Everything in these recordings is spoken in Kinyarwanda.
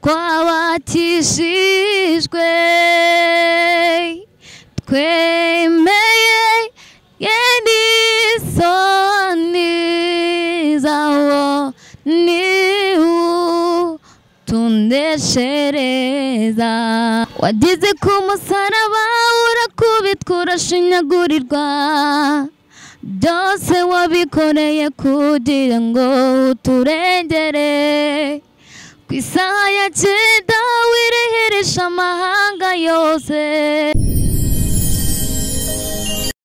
Twabakishijwe twemeye n'isoni zawo niwo tuneshereza. Wagize ku musaraba urakubitwa urashinyagurirwa, byose wabikoreye kugira ngo uturengere. Ku isaha ya 9 wireheresha amahanga yose.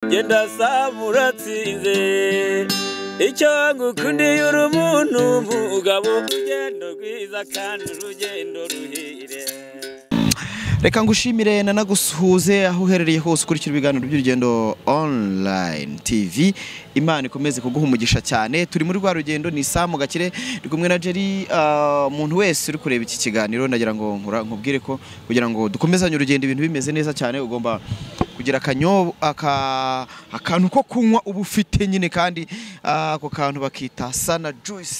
Genda saba uratsinze, icyo ngukundiye uri umuntu mugabo, urugendo rwiza kandi urugendo ruhire. Reka ngushimire nanagusuhuze aho uherereye hose ukurikira ibiganiro by'urugendo online TV. Imana ikomeze kuguha umugisha cyane. Turi muri rwa rugendo, ni Samu Gakire, ndi kumwe na Jerry. Umuntu wese uri kureba iki kiganiro ndagira ngo nkubwire ko kugira ngo dukomezanye urugendo ibintu bimeze neza cyane, ugomba kugira akantu ko kunywa uba ufite nyine, kandi ako kantu bakita Sana Juice.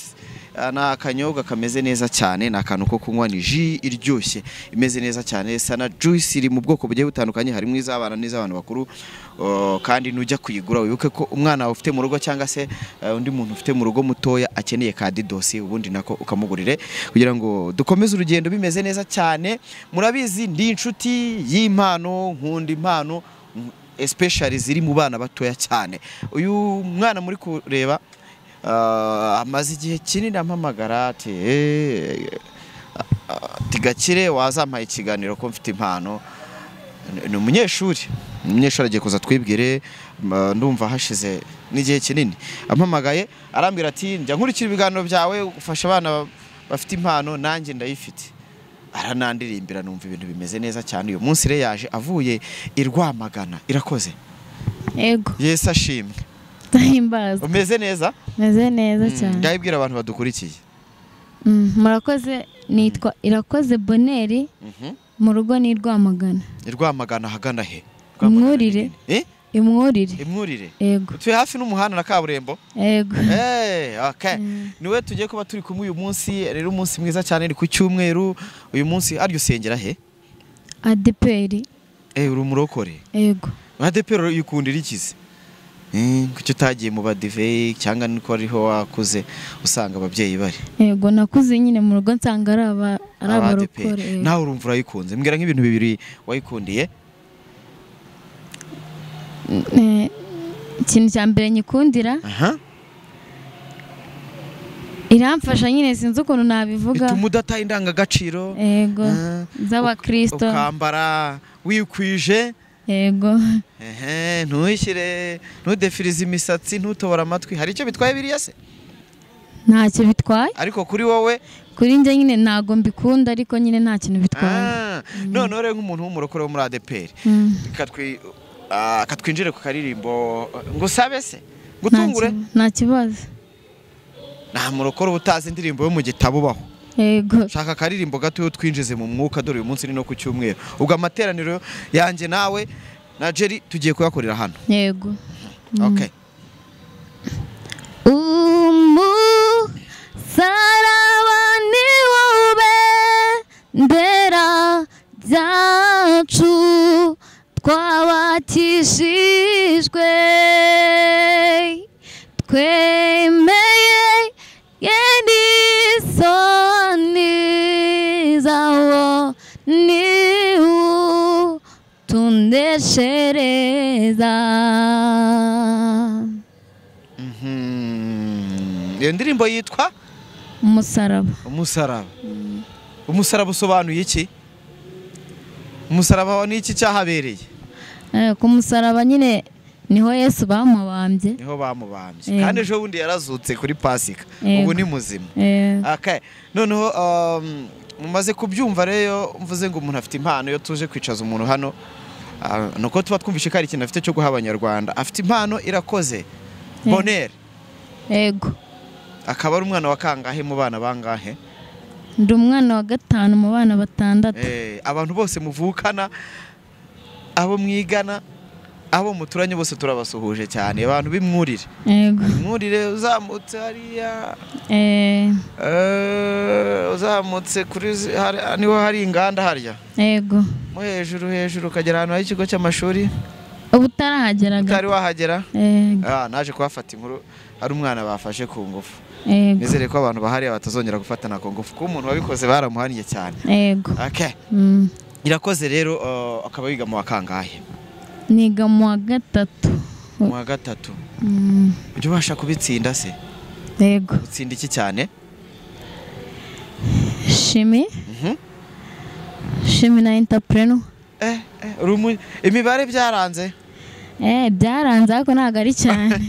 Ni akanyobwa kameze neza cyane, ni akantu ko kunywa, ni ji iryoshye imeze neza cyane. Sana Juice iri mu bwoko bugiye butandukanye, harimo iz'abana n'iz'abantu bakuru, kandi nujya kuyigura wibuke ko umwana wawe ufite mu rugo cyangwa se undi muntu ufite mu rugo mutoya akeneye ka didosi, ubundi nako ukamugurire kugira ngo dukomeze urugendo bimeze neza cyane. Murabizi ndi inshuti y'impano, nkunda impano especially ziri mu bana batoya cyane. Uyu mwana muri kureba amaze igihe kinini ampamagara ati Gakire wazampaye ikiganiro ko mfite impano. Ni umunyeshuri, umunyeshuri agiye kuza twibwire. Ndumva hashize n'igihe kinini ampamagaye arambwira ati njya nkurikira ibiganiro byawe ufasha abana bafite impano, nanjye ndayifite. Aranandirimbira numva ibintu bimeze neza cyane. Uyu munsi rero yaje avuye i Rwamagana. Irakoze. Yego. Yesu ashimwe. Ndahimbaza. Umeze neza? Meze neza cyane. Ndabibwira abantu badukurikiye. Murakoze, nitwa Irakoze Bonheur. Mu rugo ni Rwamagana. I Rwamagana hagana he? Imwurire. Imwurire. Imwurire. Yego. Tuye hafi n'umuhanda na kaburimbo. Yego. Okay. Niwe tugiye kuba turi kumwe uyu munsi. Rero umunsi mwiza cyane, ni ku cyumweru. Uyu munsi aryo usengera he? ADPR. Uri umurokore? Yego. ADPR uyikundira ikize? Kuki utagiye mu badive cyangwa niko ariho wakuze usanga ababyeyi bari? Yego, nakuze nyine mu rugo nsanga ari abarokore. Nawe urumva urayikunze. Mbwira nk'ibintu bibiri wayikundiye. Ikintu cya mbere nyikundira, iramfasha nyine, sinzi ukuntu nabivuga. Ituma udata indangagaciro. Yego, z'abakristo. Ukambara wikwije. Yego. Ntushyire, ntudefirize imisatsi, ntutobora amatwi. Hari icyo bitwaye biriya se? Ntacyo bitwaye. Ariko kuri wowe? Kuri njye nyine ntago mbikunda, ariko nyine nta kintu bitwaye. None rero nk'umuntu w'umurokore wo muri ADPR, katwinjire ku karirimbo ngo usabe se gutungure? Nta kibazo. Nta murokore utazi indirimbo yo mu gitabo baho. Yego. Shaka akaririmbo gato twinjize mu mwuka, dore uyu munsi ni no ku cyumweru. Ubwo amateraniro yanjye nawe na Jerry tugiye kuyakorera hano. Yego. Okay. Umusaraba ni wo bendera ryacu, twabakishijwe twemeye n'isoni zawo niwo tuneshereza. Iyo ndirimbo yitwa Umusaraba. Umusaraba. Umusaraba usobanuye iki? Umusaraba ni iki cyahabereye? Ku musaraba nyine niho Yesu bamubambye. Niho bamubambye. Kandi ejo bundi yarazutse kuri Pasika. Ubu ni muzima. Okay. Noneho mumaze kubyumva rero, mvuze ngo umuntu afite impano, iyo tuje kwicaza umuntu hano nuko tuba twumvishe ko ari ikintu afite cyo guha abanyarwanda. Afite impano Irakoze Bonheur. Yego. Akaba ari umwana wa kangahe mu bana bangahe? Ndi umwana wa 5 mu bana 6. Abantu bose muvukana, abo mwigana, Abo muturanye bose turabasuhuje cyane, abantu b'imwurire. Yego. Imwurire uzamutse hariya. Uzamutse kuri niho hari inganda harya. Yego. Mo hejuru ukagera ahantu hari ikigo cy'amashuri. Ubu utarahagera. Utari wahagera? Yego. Naje kuhafata inkuru hari umwana bafashe ku ngufu. Yego. Nizere ko abantu bahari batazongera gufatana ku ngufu kuko umuntu wabikoze baramuhaniye cyane. Yego. Okay. Irakoze rero akaba yiga mu wa kangahe? Niga mu wa gatatu. Mu wa gatatu. Ujya ubasha kubitsinda se? Yego. Utsinda iki cyane? Shimi. Shimi na entrepreneur. Imibare byaranze? Byaranze ariko ntabwo ari cyane.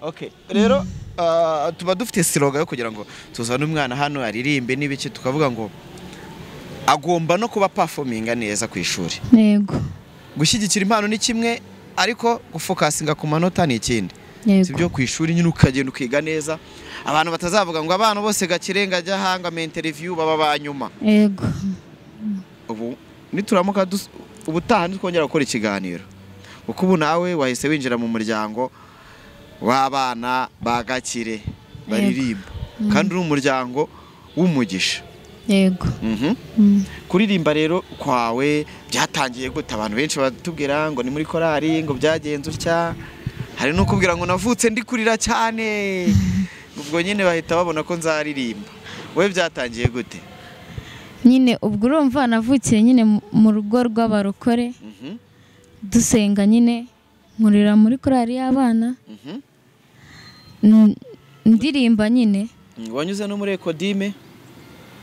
Okay. Rero tuba dufite slogan yo kugira ngo tuzane umwana hano aririmbe n'ibiki, tukavuga ngo agomba no kuba performinga neza ku ishuri. Yego. Gushyigikira impano ni kimwe ariko gufokasinga ku manota ni ikindi. Yego. Sibyo, ku ishuri nyine ukagenda ukiga neza, abantu batazavuga ngo abana bose Gakirenga ajya hanga mu interview baba banyuma. Yego. Ubu nituramuka ubutaha nitwongera gukora ikiganiro, kuko ubu nawe wahise winjira mu muryango w'abana ba Gakire baririmba, kandi uri umuryango w'umugisha. Yego. Kuririmba rero kwawe byatangiye gute? Abantu benshi batubwira ngo ni muri korari ngo byagenze utya, hari n'ukubwira ngo navutse ndi kurira cyane, ubwo nyine bahita babona ko nzaririmba. Wowe byatangiye gute? Nyine ubwo urumva navukiye nyine mu rugo rw'abarokore, dusenga nyine, nkurira muri korari y'abana, ndirimba nyine. Wanyuze no muri Ekodime?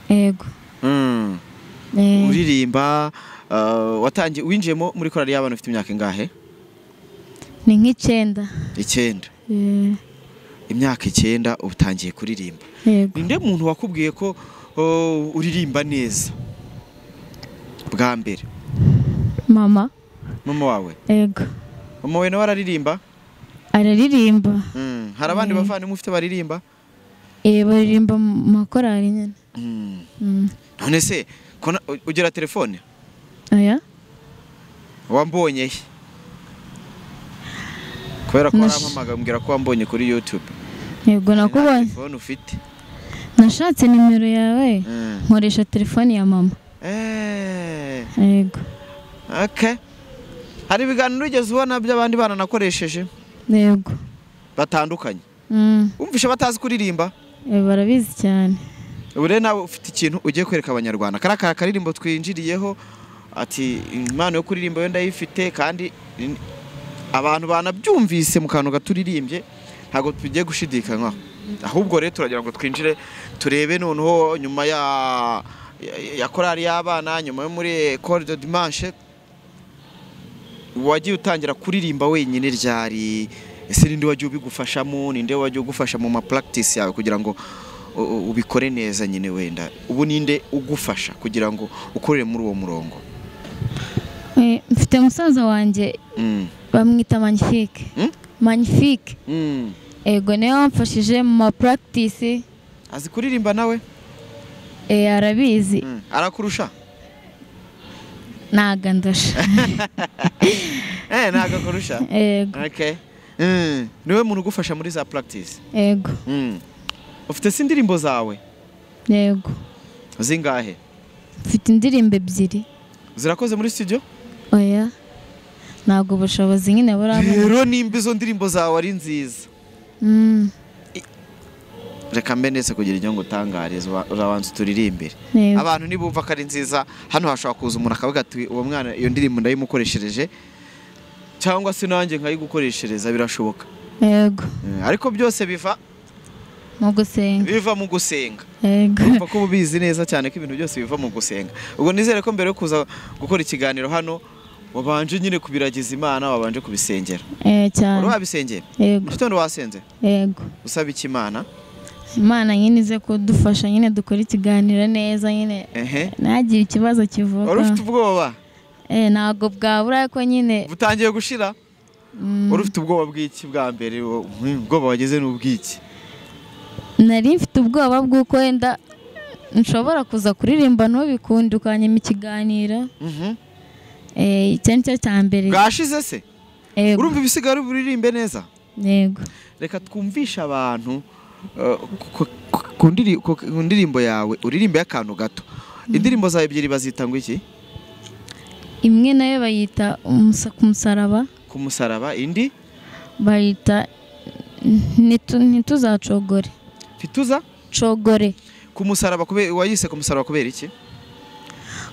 Yego. Uririmba, watangiye winjiyemo muri korari y'abana ufite imyaka ingahe? Ni nk'icyenda. 9. Imyaka 9 utangiye kuririmba. Yego. Ninde muntu wakubwiye ko uririmba neza bwa mbere? Mama. Mama wawe? Yego. Mama wawe nawe araririmba? Araririmba. Hari abandi bavandimwe ufite baririmba? Baririmba mu makorari nyine. None se ugira telefone? Oya. Wambonye he? Kubera ko warampamagaye umbwira ko wambonye kuri YouTube. Yego nakubonye. Telefone ufite? Nashatse nimero yawe nkoresha telefone ya mama. Yego. Okay. Hari ibiganiro ugeze ubona by'abandi bana nakoresheje? Yego. Batandukanye. Umvishe batazi kuririmba? Barabizi cyane. Ubu rero nawe ufite ikintu ugiye kwereka abanyarwanda. Kariya karirimbo twinjiriyeho ati impano yo kuririmba yo ndayifite, kandi abantu banabyumvise mu kantu gaturirimbye ntabwo tugiye gushidikanywaho. Ahubwo rero turagira ngo twinjire turebe noneho nyuma ya korari y'abana, nyuma yo muri Ecole de Dimanche wagiye utangira kuririmba wenyine ryari? Ese ninde wagiye ubigufashamo? Ninde wagiye ugufasha mu ma practice yawe kugira ngo ubikore neza nyine? Wenda ubu ninde ugufasha kugira ngo ukorere muri uwo murongo? Mfite musaza wanjye bamwita Magnifique. Magnifique. Ego niwe wamfashije mu ma practice. Azi kuririmba nawe? Arabizi. Arakurusha? Ntago ndusha. Ntago akurusha? Ego. Okay. Niwe muntu ugufasha muri za practice? Ego. Ufite se indirimbo zawe? Yego. Zingahe? Mfite indirimbo 2. Zirakoze muri studio? Oya. Ntabwo ubushobozi nyine burabona. Rero nimba izo ndirimbo zawe ari nziza, reka mbe nese kugira icyo ngutangariza, urabanza uturirimbire. Abantu nibumva ko ari nziza, hano hashobora kuza umuntu akavuga ati uwo mwana iyo ndirimbo ndayimukoreshereje, cyangwa se nanjye nkayigukoreshereza, birashoboka. Yego. Ariko byose biva mu gusenga. Biva mu gusenga. Yego. Urumva ko ubizi neza cyane ko ibintu byose biva mu gusenga. Ubwo nizere ko mbere yo kuza gukora ikiganiro hano wabanje nyine kubiragiza Imana, wabanje kubisengera. Cyane. Wari wabisengera? Yego. Mu gitondo wasenze? Yego. Usaba iki Imana? Imana nyine ize kudufasha nyine dukora ikiganiro neza nyine. Ntagire ikibazo kivuka. Wari ufite ubwoba? Ntabwo bwabura ko nyine butangiye gushira. Wari ufite ubwoba bw'iki bwa mbere? Ubwoba wageze n'ubw'iki? Nari mfite ubwoba bw'uko wenda nshobora kuza kuririmba ntubikunde ukanyima ikiganiro. Icyo nicyo cya mbere. Bwashize se? Urumva ibisigaye uririmbe neza? Yego. Reka twumvishe abantu ku ndirimbo yawe, uririmbe akantu gato. Indirimbo zawe ebyiri bazita ngo iki? Imwe nayo bayita ku musaraba. Ku musaraba, indi bayita ntituzacogore. Ntituza? Cogore. Ku musaraba wayise ku musaraba kubera iki?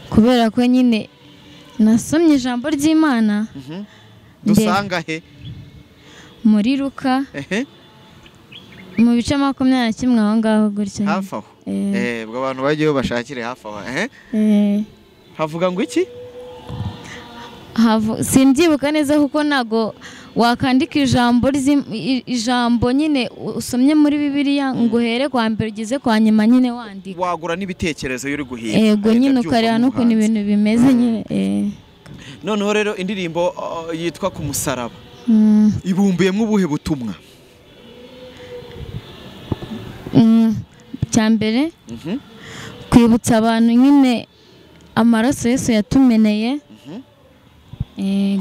Kubera ko nyine nasomye ijambo ry'Imana. Dusanga he? Muri Luka. Mu bice 21 aho ngaho gutya. Hafi aho. Ubwo abantu bagiyeyo bashakire hafi aho. Havuga ngo iki? Simbyibuka neza kuko ntago wakandika ijambo nyine usomye muri Bibiliya ngo uhere kwa mbere ugeze kwa nyuma nyine wandika. Wagura n'ibitekerezo iyo uri guhimba. Yego nyine ukareba n'ukuntu ibintu bimeze nyine. Noneho rero indirimbo yitwa ku musaraba ibumbiyemo ubuhe butumwa? Cya mbere kwibutsa abantu nyine amaraso Yesu yatumeneye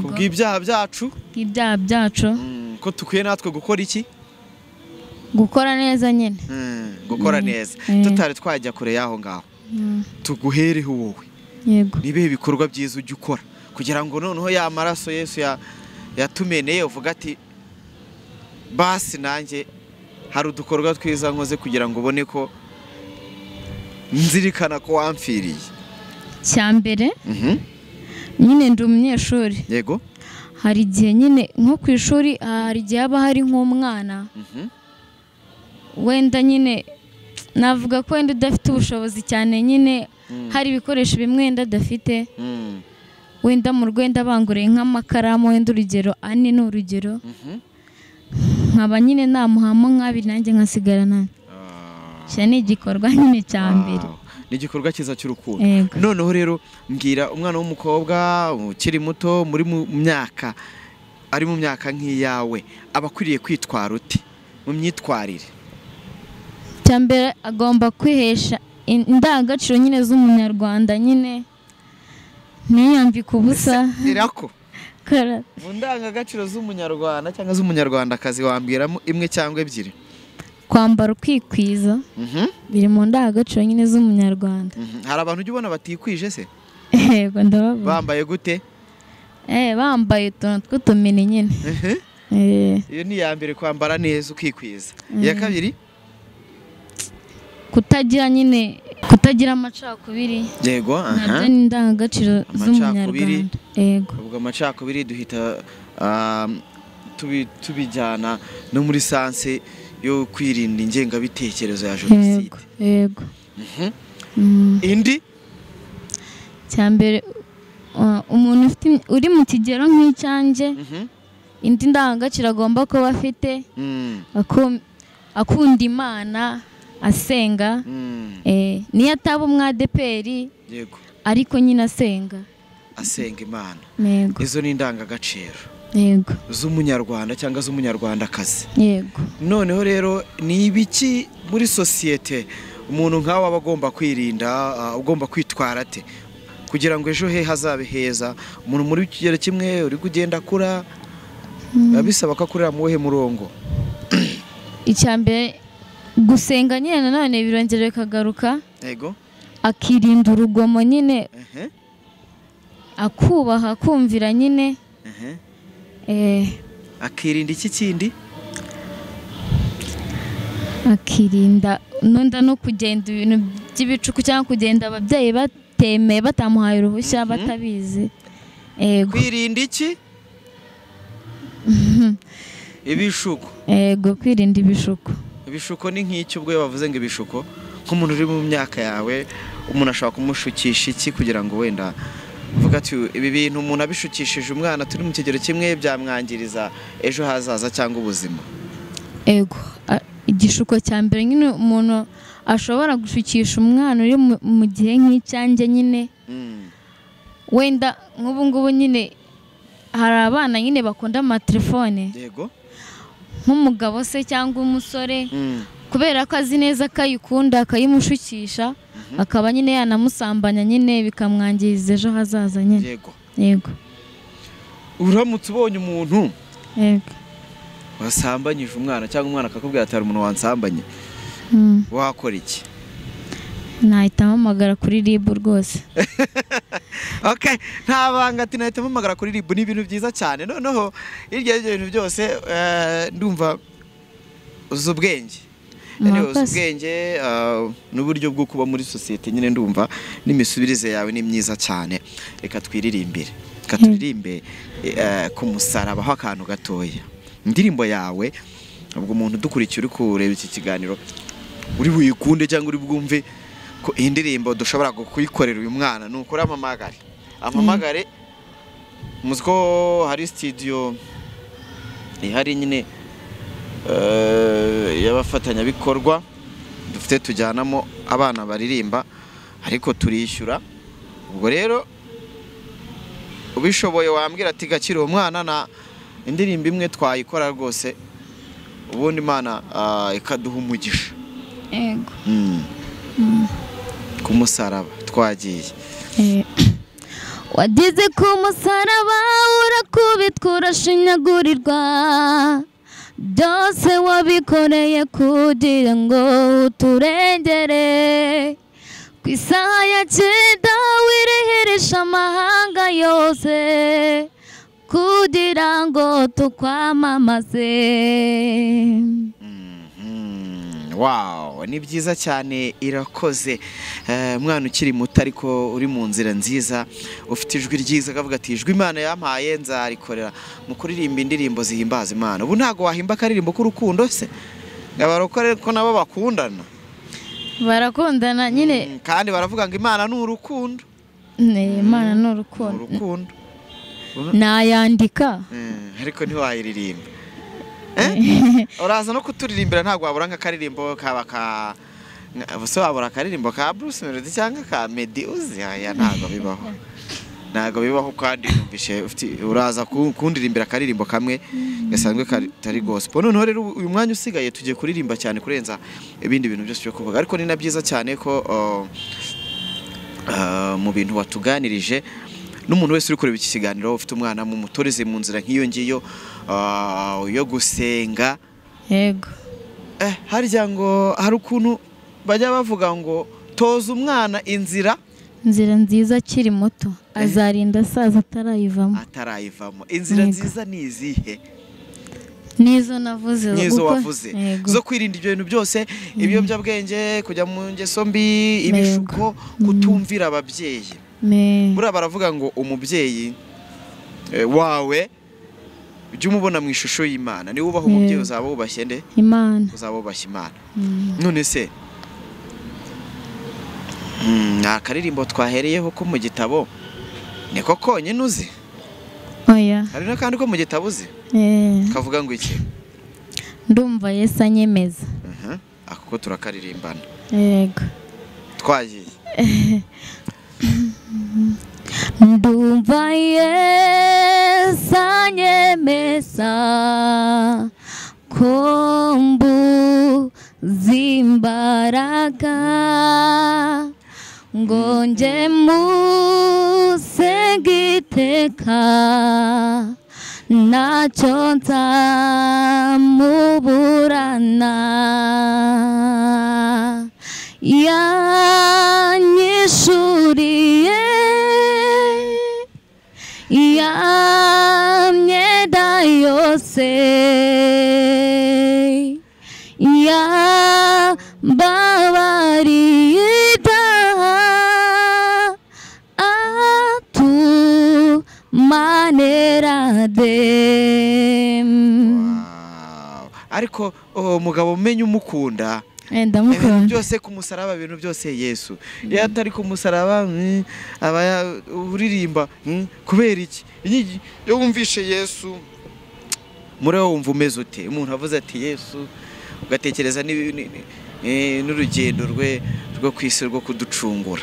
kubw'ibyaha byacu, ibyaha byacu, ko tukwiye natwe gukora iki? Gukora neza nyine. Gukora neza. Tutari twajya kure yaho ngaho, tuguhereho wowe. Yego. Nibihe bikorwa byiza ujya ukora kugira ngo noneho ya maraso Yesu yatumeneye uvuga ati basi nanjye hari udukorwa twiza nkoze kugira ngo ubone ko nzirikana ko wamfiriye? Cya mbere nyine ndi umunyeshuri. Yego. Hari igihe nyine nko ku ishuri hari igihe haba hari nk'umwana wenda nyine navuga ko wenda udafite ubushobozi cyane nyine, hari ibikoresho bimwe wenda adafite, wenda mu rwenda banguriye nk'amakaramu wenda urugero 4 ni urugero, nkaba nyine namuhamo nk'abiri nanjye nkasigarana. Icyo ni igikorwa nyine cya mbere. Ni igikorwa cyiza cy'urukundo. Noneho rero mbwira umwana w'umukobwa ukiri muto muri mu myaka ari mu myaka nk'iyawe aba akwiriye kwitwara ute mu myitwarire? Cya mbere agomba kwihesha indangagaciro nyine z'umunyarwanda nyine, ntiyambike ubusa. Irako mu ndangagaciro z'umunyarwanda cyangwa z'umunyarwandakazi wambwiramo imwe cyangwa ebyiri? Kwambara ukikwiza biri mu ndangagaciro nyine z'umunyarwanda. Hari abantu ujya ubona batikwije se? Yego ndababona. Bambaye gute? Bambaye utuntu tw'utumini nyine. Iyo ni iya mbere, kwambara neza ukikwiza. Iya kabiri? Kutagira nyine, kutagira amacakubiri. Yego. Nabyo ni indangagaciro z'umunyarwanda. Yego. Ubwo amacakubiri duhita tubijyana no muri sanse yo kwirinda ingengabitekerezo ya jenoside. Yego. Indi? Cya mbere umuntu uri mu kigero nk'icyanjye, indi ndangagaciro agomba kuba afite, akunda Imana, asenga, niyo ataba umwadeperi ariko nyine asenga. Asenga Imana. Yego. Izo ni indangagaciro. Yego. Z'umunyarwanda cyangwa z'umunyarwandakazi. Yego. Noneho rero ni ibiki muri sosiyete umuntu nkawe aba agomba kwirinda, ugomba kwitwara ate kugira ngo ejo he hazabe heza? Umuntu muri kigero kimwe uri kugenda akura, bisaba ko akurira mu wuhe murongo? Icya mbere gusenga nyine nanone birongera bikagaruka. Yego. Akirinda urugomo nyine, akubaha, akumvira nyine. Akirinda iki kindi? Akirinda nonda no kugenda ibintu by'ibicuku cyangwa kugenda ababyeyi batemeye batamuhaye uruhushya batabizi. Yego. Kwirinda iki? Ibishuko. Yego, kwirinda ibishuko. Ibishuko ni nk'icyo ubwo bavuze ngo ibishuko, nk'umuntu uri mu myaka yawe umuntu ashobora kumushukisha iki kugira ngo wenda uvuga ati ibi bintu umuntu abishukishije umwana turi mu kigero kimwe byamwangiriza ejo hazaza cyangwa ubuzima? Yego. Igishuko cya mbere nyine umuntu ashobora gushukisha umwana uri mu gihe nk'icyanjye nyine, wenda nk'ubu ngubu nyine hari abana nyine bakunda amatelefone. Yego. Nk'umugabo se cyangwa umusore, kubera ko azi neza akayikunda akayimushukisha, akaba nyine yanamusambanya nyine bikamwangiriza ejo hazaza nyine. Yego. Yego. Uramutse ubonye umuntu Yego. wasambanyije umwana cyangwa umwana akakubwira ati hari umuntu wansambanye, wakora iki? Nahita mpamagara kuri RIB rwose. Okay, nta banga ati nahita mpamagara kuri RIB. Ni ibintu byiza cyane. Noneho hirya y'ibyo bintu byose ndumva uzi ubwenge. Uzi ubwenge n'uburyo bwo kuba muri sosiyete nyine, ndumva n'imisubirize yawe ni myiza cyane. Reka twiririmbire, reka turirimbe ku musaraba ho akantu gatoya. Indirimbo yawe, ubwo umuntu udukurikiye uri kureba iki kiganiro uri buyikunde cyangwa uri bwumve ko iyi ndirimbo dushobora kuyikorera uyu mwana, ni ukuri amamagare. Amamagare, muzi ko hari studio ihari nyine y'abafatanyabikorwa dufite, tujyanamo abana baririmba ariko turishyura. Ubwo rero ubishoboye wambwira ati Gakire uwo mwana na indirimbo imwe twayikora rwose, ubundi Imana ikaduha umugisha. Yego. Ku musaraba twagiye. Wageze ku musaraba urakubitwa urashinyagurirwa, byose wabikoreye kugira ngo uturengere. Ku isaha ya 9 wireheresha amahanga yose kugira ngo tukwamamaze. Wow, ni byiza cyane, irakoze. Mwana ukiri muto ariko uri mu nzira nziza, ufite ijwi ryiza, akavuga ati ijwi Imana yampaye nzarikorera mu kuririmba indirimbo zihimbaza Imana. Ubu ntago wahimba akaririmbo k'urukundo se? Abarokore ko nabo bakundana, barakundana nyine, kandi baravuga ngo Imana ni urukundo. Imana ni urukundo. Nayandika ariko ntiwayiririmba. Uraza no kuturirimbira, ntabwo wabura nk'akaririmbo kaba ka bose, wabura akaririmbo ka Bruce Melody cyangwa ka Meddy uzi? Aya ntabwo bibaho, ntabwo bibaho. Kandi numvishe uraza kundirimbira akaririmbo kamwe gasanzwe katari gospel. Noneho rero uyu mwanya usigaye tugiye kuririmba cyane kurenza ibindi bintu byose byo kuvuga, ariko ni na byiza cyane ko mu bintu watuganirije, n'umuntu wese uri kureba iki kiganiro ufite umwana mumutoreze mu nzira nk'iyo ngiyo yo gusenga. Yego. Harya ngo hari ukuntu bajya bavuga ngo toza umwana inzira nziza akiri muto, azarinda asaza atarayivamo. Inzira nziza ni izihe? Nizo navuze, nizo wavuze zo kwirinda ibyo bintu byose, ibiyobyabwenge, kujya mu ngeso mbi, ibishuko, kutumvira ababyeyi. Buriya baravuga ngo umubyeyi wawe ujye umubona mu ishusho y'Imana. Niba wubaha umubyeyi uzaba wubashye nde? Imana. Uzaba wubashye Imana. None se nta karirimbo twahereyeho ko mu gitabo niko konyine uzi? Oya. Hari n'akandi ko mu gitabo uzi? Kavuga ngo iki? Ndumva Yesu anyemeza. Ako ko turakaririmbana. Yego. Twagiye. Ndumva Yesu anyemeza ko mbuze imbaraga, ngo nje musenge iteka, ntacyo nzamuburana. Yanyishuriye ya myenda yose, yambabariye ibyaha, atumanerade. Ariko umugabo umenye umukunda Ndamukunda byose ku musaraba, ibintu byose Yesu. Iyo atari ku musaraba aba uririmba kubera iki? Iyo wumvishe Yesu muri wowe wumva umeze ute? Umuntu avuze ati Yesu, ugatekereza n'urugendo rwe rwo ku isi rwo kuducungura.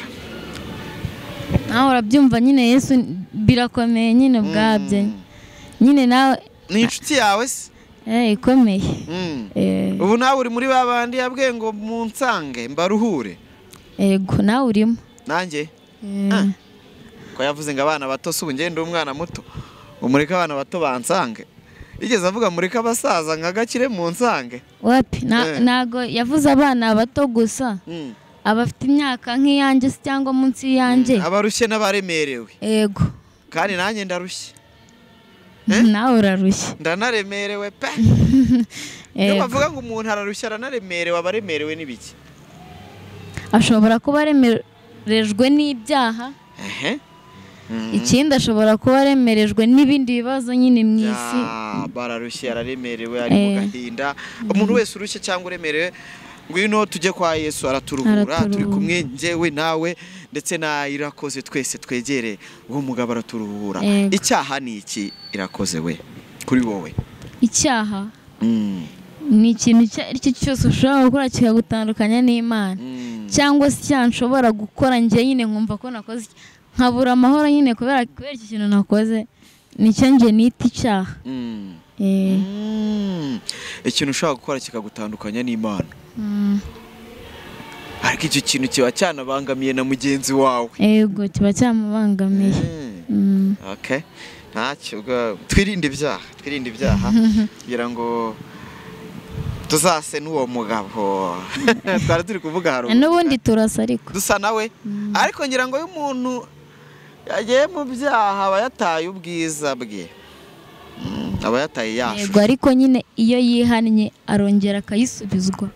Nawe urabyumva nyine, Yesu birakomeye nyine ubwabyo. Nyine nawe ni inshuti yawe se? Ikomeye. Ubu nawe uri muri babandi yabwiye ngo munsange mbaruhure. Yego, nawe urimo. Nanjye? Ko yavuze ngo abana bato, si ubu ngende umwana muto. Mureke abana bato bansange. Yigeze avuga mureke abasaza nka Gakire mu nsange? Wapi, ntago yavuze abana bato gusa. Abafite imyaka nk'iyanjye cyangwa munsi y'yanjye. Abarushye n'abaremerewe. Yego. Kandi nanjye ndarushye. Nawe urarushye. Ndanaremerewe pe. Iyo bavuga ngo umuntu ararushye aranaremerewe, abaremerewe n'ibiki? Ashobora kuba aremerejwe n'ibyaha. Ikindi ashobora kuba aremerejwe n'ibindi bibazo nyine mu isi. Bararushye, araremerewe, ari mu gahinda. Umuntu wese urushye cyangwa uremerewe, ngwino tujye kwa Yesu araturuhura. Turi kumwe njyewe nawe ndetse na Irakoze, twese twegere uwo mugabo araturuhura. Icyaha ni iki Irakoze we kuri wowe? Icyaha ni ikintu icyo ari cyo cyose ushobora gukora kikagutandukanya n'Imana, cyangwa se icyaha nshobora gukora njye nyine nkumva ko nakoze, nkabura amahoro nyine kubera iki kintu nakoze, nicyo njye nita icyaha. Ikintu ushobora gukora kikagutandukanya n'Imana. Ariko icyo kintu kiba cyanabangamiye na mugenzi wawe. Yego, kiba cyamubangamiye. Okay. Ntacyo, twirinde ibyaha, twirinde ibyaha kugira ngo tuzase n'uwo mugabo. Twari turi kuvuga haruguru. N'ubundi turasa ariko. Dusa nawe. Ariko ngira ngo iyo umuntu yagiye mu byaha aba yataye ubwiza bwe. Aba yataye yashu. Yego, ariko nyine iyo yihannye arongera akayisubizwa.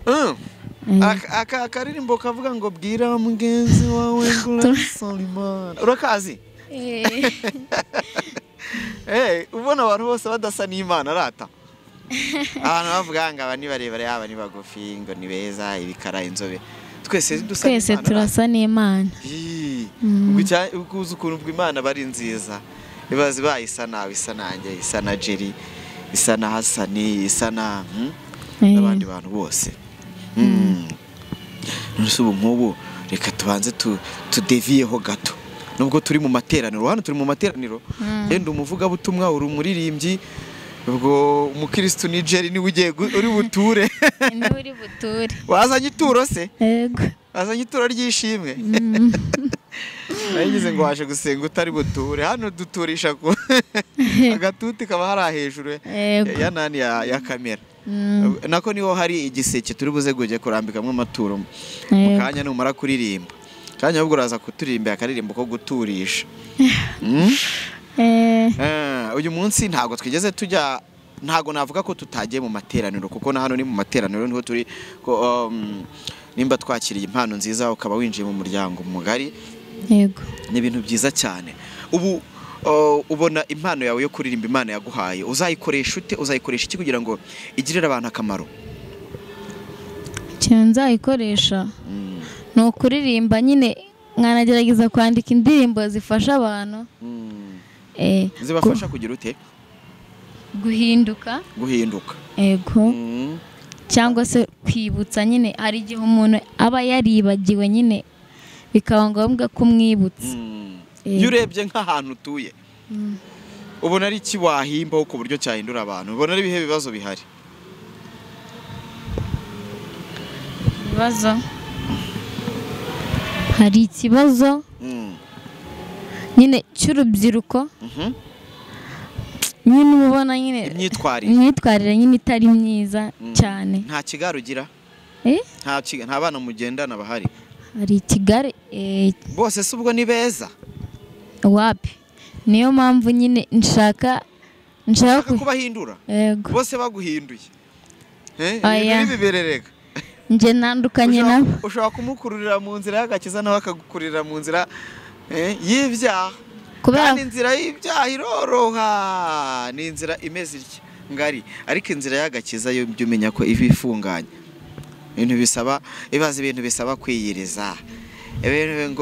Aka karirimbo kavuga ngo bwira mugenzi wawe ngo urasolimana. Urakazi? Ubona abantu bose badasa n'Imana rata. Abantu bavuga ngo aba ni barebare, aba ni bagufi, ngo ni beza, ibikara, inzobe. Twese dusa n'Imana. Twese turasa n'Imana. Ubwo ukuntu Imana bari nziza. Ibaze bayisa nawe, isa nanjye, isa na Jerry, isa na Hasani, isa na n'abandi bantu bose. None ubu nk'ubu reka tubanze tudeviyeho gato. Nubwo turi mu materaniro, hano turi mu materaniro. Yenda umuvugabutumwa, uri umuririmbyi, ubwo umukristo ni Jerry niwe ugiye uri buture. Niwe uri buture. Wazanye ituro se? Yego. Wazanye ituro ry'ishimwe. Nagize ngo waje gusenga utari buture. Hano duturisha ku agatuti kaba hari hejuru ya nani ya kamera. Nako niho hari igiseke turi buze gujye kurambikamwe amaturo mu kanya numara kuririmba. Kanya ubwo uraza kuturirimba akaririmbo ko guturisha. Uyu munsi ntago twigeze tujya, ntago navuga ko tutagiye mu materaniro, kuko na hano ni mu materaniro niho turi. Nimba twakiriye impano nziza ukaba winjiye mu muryango mugari. Yego. Ni ibintu byiza cyane. Ubu ubona impano yawe yo kuririmba Imana yaguhaye, uzayikoresha ute? Uzayikoresha iki kugira ngo igirire abantu akamaro? Ikintu nzayikoresha ni ukuririmba nyine, nkanagerageza kwandika indirimbo zifasha abantu. Zibafasha kugira ute? Guhinduka. Guhinduka. Yego. Cyangwa se kwibutsa nyine, hari igihe umuntu aba yaribagiwe nyine bikaba ngombwa kumwibutsa. Iyo urebye nk'ahantu utuye ubona ari iki wahimbaho ku buryo cyahindura abantu? Ubona ari ibihe bibazo bihari? Ibibazo, hari ikibazo nyine cy'urubyiruko nyine ubona nyine imyitwarire nyine itari myiza cyane. Nta kigare ugira? Nta bana mugendana bahari? Hari ikigare. Bose se ubwo ni beza? Wapi, niyo mpamvu nyine nshaka kubahindura. Yego. Bose baguhinduye. Ibintu biberereka. Nje nandukanye nabo. Ushobora kumukururira mu nzira y'agakiza nawe akagukururira mu nzira y'ibyaha. Kandi inzira y'ibyaha iroroha, ni inzira imeze itya ngari, ariko inzira y'agakiza yo byo umenya ko iba ifunganye. Ibintu bisaba, ibaze ibintu bisaba kwiyiriza. Ibintu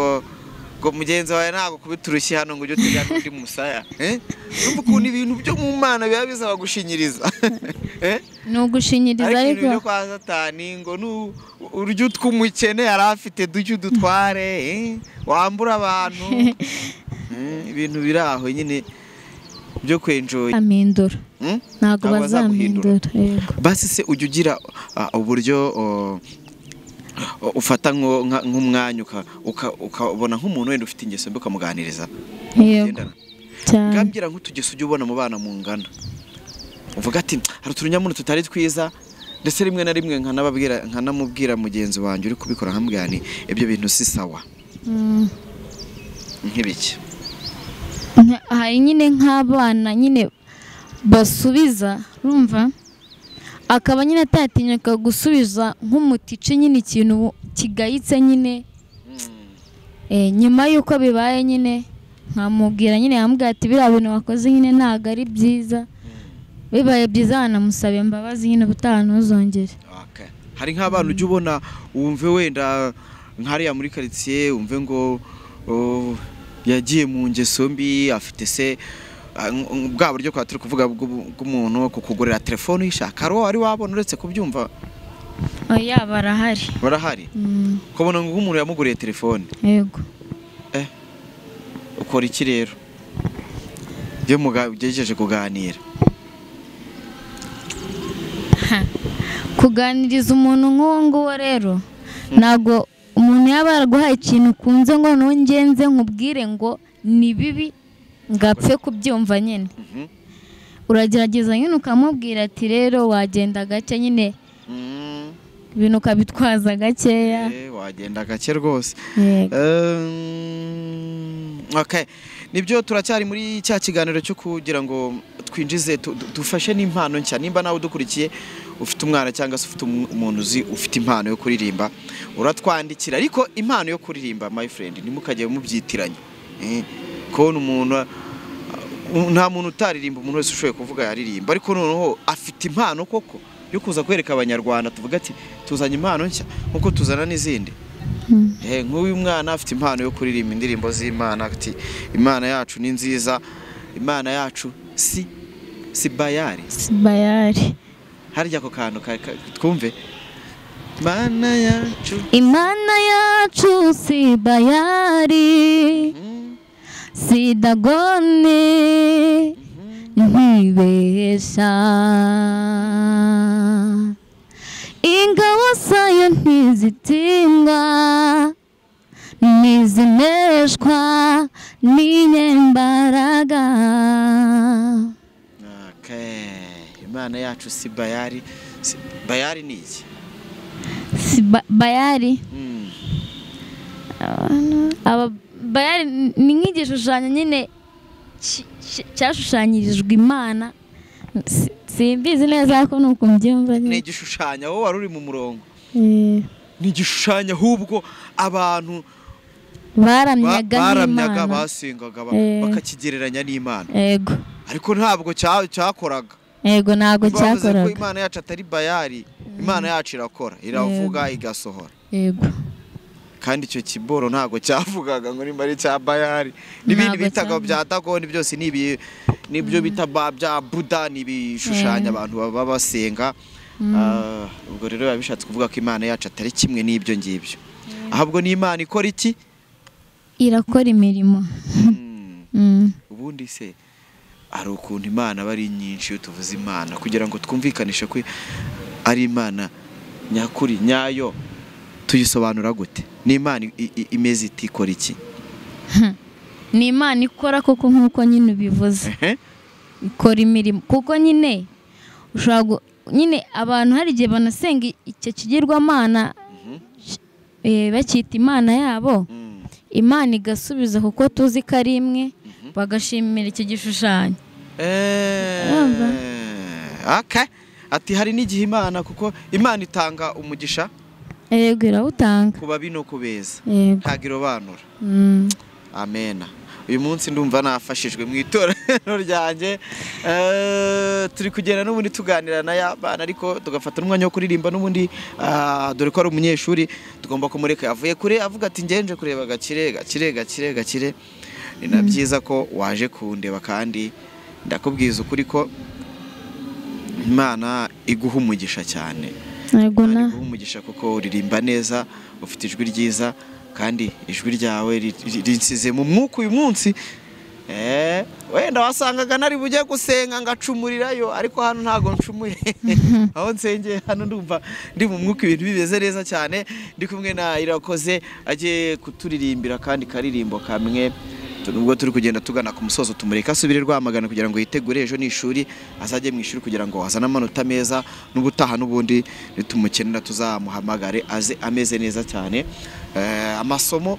ngo mugenzi wawe ntago kubiturushye hano ngo ujye utega n'undi musaya. Urumva ukuntu ibintu byo mu Mana biba bisaba gushinyiriza. Ni ugushinyiriza, ariko ibintu byo kwa Satani ngo urya utw'umukene yari afite duke udutware, wambura abantu. Ibintu biri aho nyine byo kwenjoy. Amindura. Ntago bazamuhindura. Basi se ujya ugira uburyo ufata nk'umwanya ukabona nk'umuntu wenda ufite ingeso mbi ukamuganiriza? Yego. Ngambwira nk'utugeso ujya ubona mu bana mungana, uvuga ati hari uturunyamuntu tutari twiza, ndetse rimwe na rimwe nkanamubwira mugenzi wanjye uri kubikora nkamubwira nti ibyo bintu si sawa. Nk'ibiki? Hari nyine nk'abana nyine basubiza, urumva akaba nyine atatinyuka gusubiza nk'umutice nyine ikintu kigayitse nyine. Nyuma y'uko bibaye nyine nkamubwira nyine, yambwira ati biriya bintu wakoze nyine ntabwo ari byiza, bibaye byiza wanamusaba imbabazi nyine ubutaha ntuzongere. Hari nk'abana ujya ubona wumve wenda nk'hariya muri quartier wumve ngo yagiye mu ngeso mbi, afite se bwa buryo kwa turi kuvuga bw'umuntu kukugurira telefone uyishaka, hari uwo wari wabona uretse kubyumva? Oya, barahari. Barahari? Ukabona ngo umuntu yamuguriye telefone. Yego. Ukora iki rero iyo mugejeje kuganira? Kuganiriza umuntu nk'uwo nguwo rero ntabwo umuntu yaba yaraguhaye ikintu ukunze ngo nongenze nkubwire ngo ni bibi ngapfe kubyumva nyine. Uragerageza nyine ukamubwira ati rero wagenda gake nyine, ibintu ukabitwaza gakeya. Wagenda gake rwose. Okay. Nibyo, turacyari muri cya kiganiro cyo kugira ngo twinjize dufashe n'impano nshya. Nimba nawe udukurikiye ufite umwana cyangwa se ufite umuntu uzi ufite impano yo kuririmba, uratwandikira. Ariko impano yo kuririmba my friend ntimukajye mubyitiranya. Kubona umuntu, nta muntu utaririmba, umuntu wese ushoboye kuvuga yaririmba, ariko noneho afite impano koko yo kuza kwereka abanyarwanda tuvuga ati tuzanye impano nshya nkuko tuzana n'izindi. Nk'uyu mwana afite impano yo kuririmba indirimbo z'Imana, ati Imana yacu ni nziza, Imana yacu si bayari. Si bayari. Harya ako kantu twumve. Imana yacu, Imana yacu si bayari, si Dagoni, ntibesha. Ingabo zayo ntizitinywa, ntizineshwa n'inyembaraga. Imana yacu si bayari. Bayari ni iki? Si bayari. Aba bayari ni nk'igishushanyo nyine cyashushanyirijwe Imana. Simbizi neza ko nuko mbyumva. Ni igishushanyo, wowe wari uri mu murongo. Ni igishushanyo ahubwo abantu baramyaga basengaga bakakigereranya n'Imana. Yego. Ariko ntabwo cyakoraga. Yego, ntabwo cyakoraga. Ko Imana yacu atari bayari, Imana yacu irakora, iravuga igasohora. Yego. Kandi icyo kiboro ntabwo cyavugaga ngo nimba ari cya bayari. N'ibindi bitaga bya Dagoni byose ni nibyo bita bya Buddha, nibishushanya abantu baba basenga. Ubwo rero babishatse kuvuga ko Imana yacu atari kimwe n'ibyo ngibyo. Ahubwo ni Imana ikora iki? Irakora imirimo. Ubundi se ari ukuntu Imana bari nyinshi iyo tuvuze Imana kugira ngo twumvikanishe ko ari Imana nyakuri nyayo, tuyisobanura gute? Ni Imana imeze iti ikora iki? Ni Imana ikora koko nkuko nyine ubivuze. Ikora imirimo kuko nyine ushobora nyine abantu hari igihe banasenga icyo kigirwamana bakita Imana yabo, Imana igasubiza kuko tuzi ko ari imwe, bagashimira icyo gishushanyo. Okay. Ati hari n'igihe Imana, kuko Imana itanga umugisha. Yego, irawutanga kuba bino kubeza, ntago irobanura. Amena. Uyu munsi ndumva nafashijwe mu itorero ryanjye. Turi kugenda n'ubundi tuganira na yabana, ariko tugafata n'umwanya wo kuririmba n'ubundi, dore ko ari umunyeshuri tugomba kumureka. Yavuye kure avuga ati ngenje kureba Gakire Gakire Gakire Gakire. Ni na byiza ko waje kundeba, kandi ndakubwiza ukuri ko Imana iguha umugisha cyane. Imana iguha umugisha kuko uririmba neza, ufite ijwi ryiza, kandi ijwi ryawe rinsize mu mwuka uyu munsi. Wenda wasangaga nari bujye gusenga ngacumurirayo, ariko hano ntago ncumuye. Aho nsengeye hano ndumva ndi mu mwuka, ibintu bimeze neza cyane. Ndi kumwe na Irakoze agiye kuturirimbira kandi karirimbo kamwe Nubwo turi kugenda tugana ku musozo, tumureka asubire Rwamagana kugira ngo yitegure ejo n'ishuri, azajye mu ishuri kugira ngo azane amanota meza, n'ubutaha n'ubundi nitumukenera tuzamuhamagare aze ameze neza cyane. Amasomo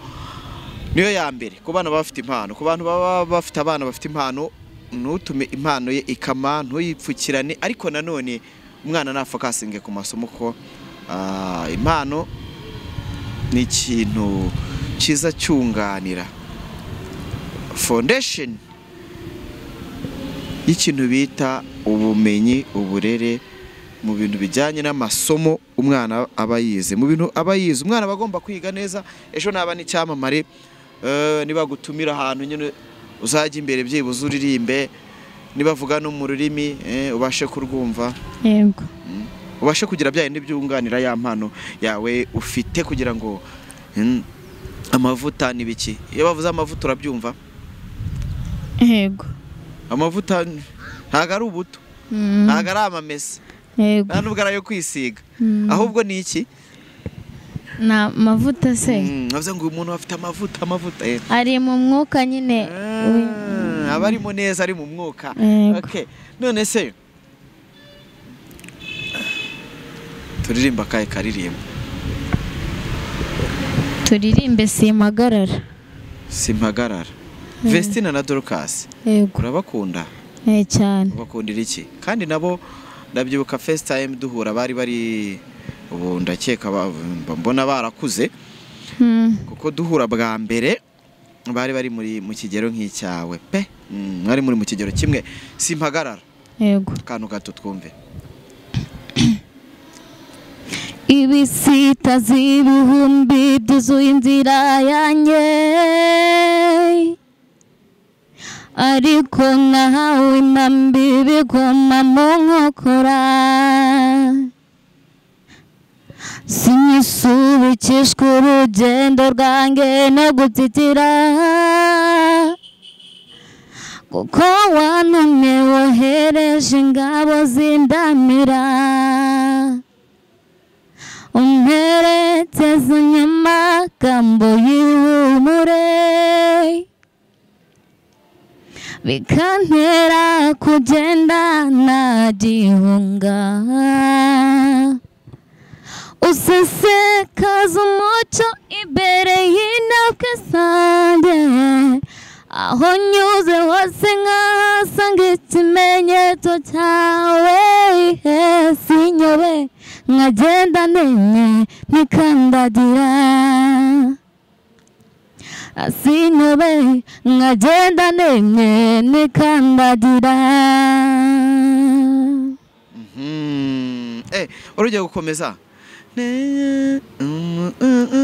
niyo ya mbere ku bana bafite impano, ku bantu baba bafite abana bafite impano, ntutume impano ye ikama, ntuyipfukirane, ariko nanone umwana nafokasinge ku masomo, ko impano ni ikintu cyiza cyunganira foundation y'ikintu bita ubumenyi, uburere mu bintu bijyanye n'amasomo umwana aba yize. Mu bintu aba yize, umwana aba agomba kwiga neza, ejo naba n'icyamamare, niba gutumira ahantu nyine uzajya imbere byibuze uririmbe, nibavuga no mu rurimi ubashe kurwumva. Yego. Ubashe kugira bya bindi byunganira ya mpano yawe ufite, kugira ngo amavuta n'ibiki. Iyo bavuze amavuta urabyumva? Yego. Amavuta ntago ari ubuto, ntago ari amamesa, Yego. nta nubwo ari ayo kwisiga, ahubwo ni iki? Na mavuta se. Bavuze ngo uyu muntu afite amavuta, amavuta ari mu mwuka nyine, aba arimo neza, ari mu mwuka. Okay, none se turirimba kaye karirimba? Turirimbe Simpagarara. Simpagarara. Vestina na Dorcas. Yego. Urabakunda? Cyane. Ubakundira iki? Kandi nabo ndabyibuka first time duhura bari bari, ubu ndakeka mbona barakuze, kuko duhura bwa mbere bari bari muri mu kigero nk'icyawe pe. Mwari muri mu kigero kimwe. Simpagarara. Yego. Akantu gato twumve. Ibisita z'ibihumbi byuzuye inzira yanjye, ariko nkahawe impambi bigoma mu nkokora, sinyisubikishwa urugendo rwanjye no gutitira, kuko wantumye wohereje ingabo zindamira, umperekeza nyamagambo y'ihumure, bikantera kugenda nagihunga, usesekaza umucyo imbere y'intambwe zanjye, aho nyuze hose nkahasanga ikimenyetso cyawe, sinyobe nkagenda nenye ntikandagira, sinyobe nkagenda nenye ntikandagira. Urugiye gukomeza?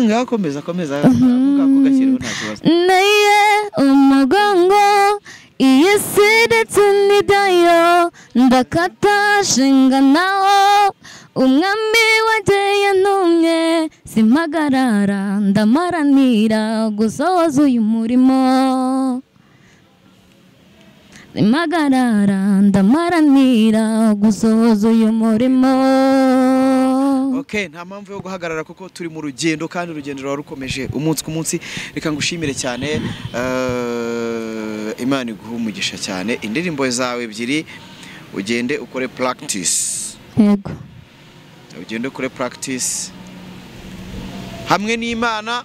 Ngaho komeza, komeza, ako gashyiriho nta kibazo. Neye umugongo iyi si ndetse n'ibyayo, ndakata shinga nawo umwami wageye ntumye, simpagarara ndamaranira gusohoza uyu murimo, simpagarara ndamaranira gusohoza uyu murimo. Okay, nta mpamvu yo guhagarara kuko turi mu rugendo, kandi urugendo rwa rukomeje umunsi ku munsi. Reka ngushimire cyane, Imana iguhe umugisha cyane. Indirimbo zawe ebyiri ugende ukore practice. Yego. Ugende ukore practice hamwe n'Imana,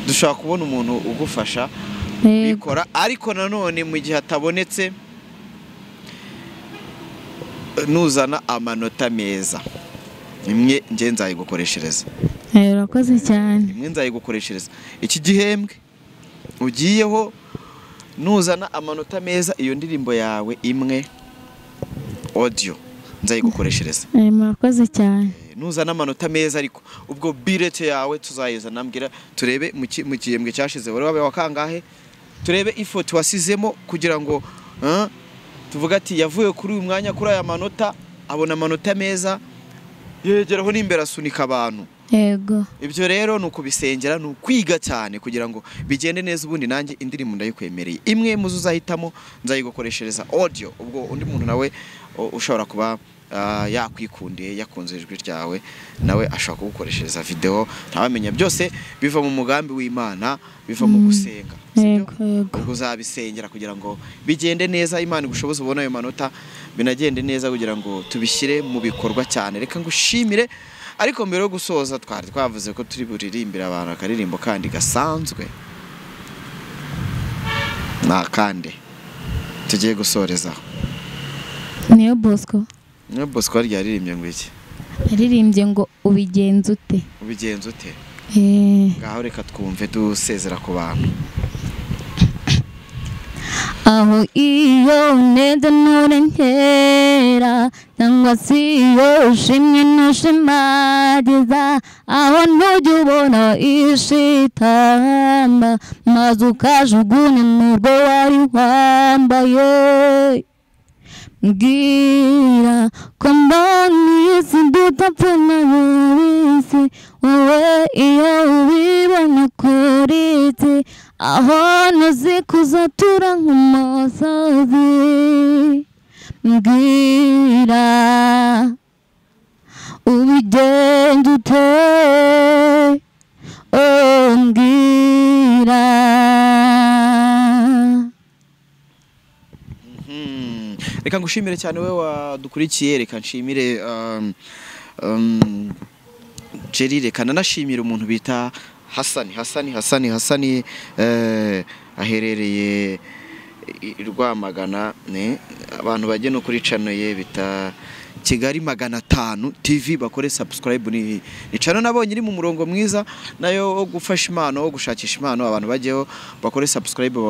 dushobora kubona umuntu ugufasha bikora, ariko nanone mu gihe atabonetse nuzana amanota meza imwe nge nzayigukoreshereza. Urakoze cyane. Imwe nzayigukoreshereza iki gihembwe ugiyeho, nuzana amanota meza iyo ndirimbo yawe imwe audio nzayigukoreshereza. Murakoze cyane. Nuzana amanota meza, ariko ubwo billet yawe tuzayizana, mbwira turebe mu gihembwe cyashize wari wabaye wakangahe, turebe effort wasizemo kugira ngo tuvuga ati yavuye kuri uyu mwanya kuri aya manota abona amanota meza, yegeraho n'imbere asunika abantu. Yego. Ibyo rero ni ukubisengera, ni ukwiga cyane kugira ngo bigende neza. Ubundi nanjye indirimbo ndayikwemereye, imwe muzo uzahitamo nzayigukoreshereza audio, ubwo undi muntu nawe ushobora kuba Yakwikundiye, yakunze ijwi ryawe, nawe ashobora kugukoreshereza video, ntawamenya, byose biva mu mugambi w'Imana, biva mu gusenga, sibyo? Yego. Ubwo uzabisengera kugira ngo bigende neza, Imana igushoboze ubone ayo manota, binagende neza kugira ngo tubishyire mu bikorwa cyane. Reka ngushimire, ariko mbere yo gusoza twari twavuze ko turi buririmbire abantu akaririmbo kandi gasanzwe, nta kandi tugiye gusorezaho. Niyo Bosco. Niyo Bosco yaririmbye ngo iki? Yaririmbye ngo ubigenza ute. Ubigenza ute? Ngaho reka twumve dusezera ku bantu. Aho iyo uneze nturengera, cyangwa se iyo ushimye ntushimagiza, aho ntujya ubona ishitamba, maze ukajugunya n'urwo wari wambaye. Mbwira ko mbona isi ndutapfa n'abisi, wowe iyo ubibona ukora iki? Aho ntuzi kuzatura nk'umusozi. Mbwira ubigenza ute? Oh, mbwira. Reka ngushimire cyane we wadukurikiye, reka nshimire Jerry, reka nanashimire umuntu bita Hasani aherereye i Rwamagana, ne abantu bajye no kuri channel ye bita Kigali 500 TV, bakore subscribe. Ni channel nabonye iri mu murongo mwiza nayo wo gufasha impano, wo gushakisha impano, abantu bajyeho bakore subscribe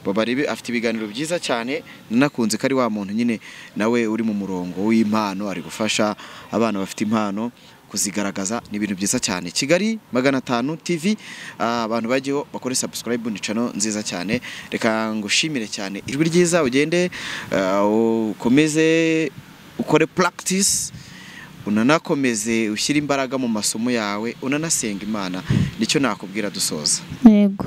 babarebe, afite ibiganiro byiza cyane. Nakunze ko ari wa muntu nyine nawe uri mu murongo w'impano, ari gufasha abana bafite impano kuzigaragaza, ni ibintu byiza cyane. Kigali 500 TV, abantu bajyeho bakore subscribe, ni channel nziza cyane. Reka ngushimire cyane, ijwi ryiza, ugende ukomeze ukore practice, unanakomeze ushyire imbaraga mu masomo yawe, unanasenga Imana. Nicyo nakubwira dusoza. Yego.